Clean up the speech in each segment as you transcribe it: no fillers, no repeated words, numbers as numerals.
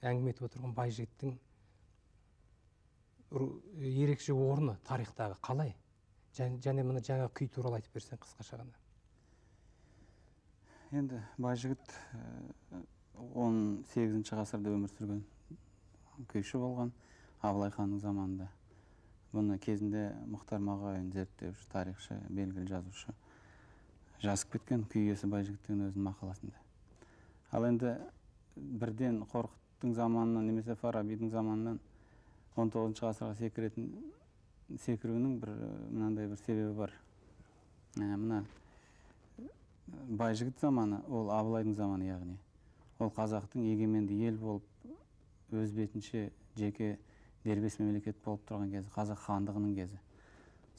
әңгіме етіп отырған Байжігіттің ерекше орны тарихтағы қалай? Және мына жаңа күй туралы айтып берсең қысқаша ғана. Енді Байжігіт 18 ғасырда өмір сүрген күйші болған, Абылай ханның заманында. Бұны кезінде Мұхтар Мағауин зерттеуші, тарихшы, белгілі жазушы жазып кеткен күй иесі Байжігіт деген өзінің мақаласында. Ал енді бірден Қорқыттың заманынан немесе Фарабидің заманынан 19 ғасырға секіруінің бір мынандай бір себебі бар. Мына Байжігіт заманы, ол Абылайдың заманы, яғни. Ол қазақтың егеменді ел болып, өз бетінше жеке дербес мемлекет болып тұрған кезі, қазақ хандығының кезі.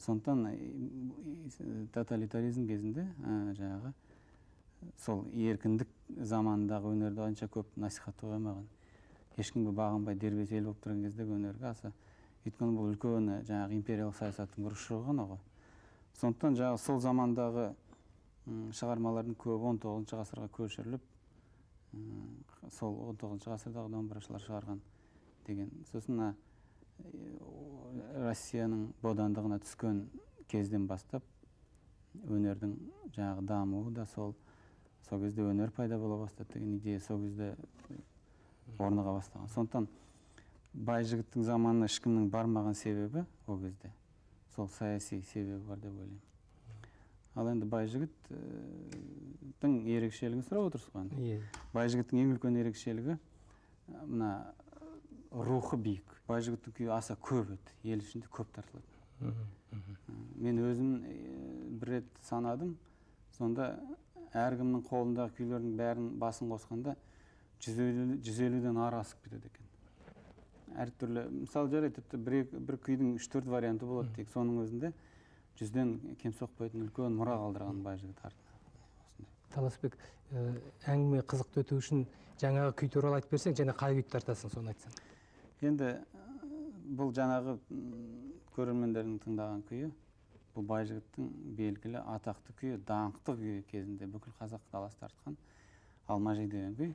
Сондықтан тоталитаризм кезінде жаңағы сол еркіндік заманындағы өнерді онша көп насихаттай қоймаған. Ешкімге бағынбай дербес ел болып тұрған кездегі өнерге аса, өйткені бұл үлкен жаңағы империялық саясаттың бір ұшығы ғана ғой. Сондықтан жаңағы сол замандағы шығармалардың көбі 19 ғасырға көшіріліп, сол 19 ғасырдағы домбырашылар шығарған деген. Сосын мына Россияның бодандығына түскен кезден бастап өнердің жаңағы дамуы да сол кезде өнер пайда бола бастады деген идея сол кезде орныға бастаған. Сондықтан Байжігіттің заманына ешкімнің бармаған себебі ол кезде сол саяси себебі бар деп ойлаймын. Ал енді Байжігіттің ерекшелігін сұрап отырсыз ғой енді. Байжігіттің ең үлкен ерекшелігі мына рухы биік. Байжігіттің күйі аса көп еді, ел ішінде көп тартылады. Мен өзім бір рет санадым, сонда әркімнің қолындағы күйлердің бәрін басын қосқанда 150-ден ары асып кетеді екен. Әртүрлі, мысалы, жарайды, тіпті бір күйдің 3-4 варианты болады дейік, соның өзінде 100-ден кем соқпайтын үлкен мұра қалдырған Байжігіт артына. Таласбек, әңгіме қызықты өту үшін жаңағы күй туралы айтып берсең, және қай күйді тартасың, соны айтсаң. Енді бұл жаңағы көрермендердің тыңдаған күйі, бұл Байжігіттің белгілі атақты күйі, даңқты күйі кезінде бүкіл қазақ даласы тартқан Алмажи деген күй.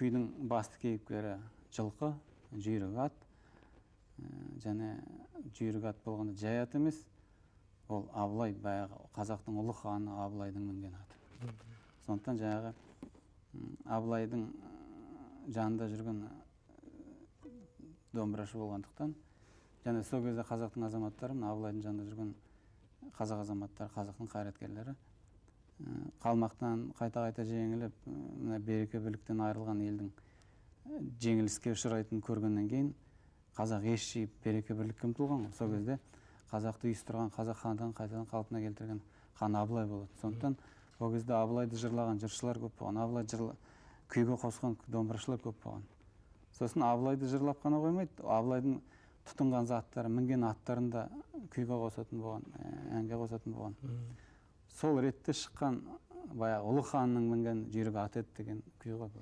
Күйдің басты кейіпкері жылқы, жүйрік ат, және жүйрік ат болғанда жай ат емес, ол Абылай, баяғы қазақтың ұлы ханы Абылайдың мінген аты. Сондықтан жаңағы Абылайдың жанында жүрген домбырашы болғандықтан, және сол кезде қазақтың азаматтары, мына Абылайдың жанында жүрген қазақ азаматтары, қазақтың қайраткерлері қалмақтан қайта-қайта жеңіліп, мына береке бірліктен айырылған елдің жеңіліске ұшырайтынын көргеннен кейін қазақ ес жиып береке бірлікке ұмтылған ғой. Сол кезде қазақты ұйыстырған, қазақ хандығын қайтадан қалпына келтірген хан Абылай болады. Сондықтан ол кезде Абылайды жырлаған жыршылар көп болған, Абылай күйге қосқан домбырашылар көп болған. Сосын Абылайды жырлап қана қоймайды, Абылайдың тұтынған заттары, мінген аттарын да күйге қосатын болған, әнге қосатын болған. Сол ретте шыққан баяғы ұлы ханның мінген жүйрік аты еді деген күй ғой.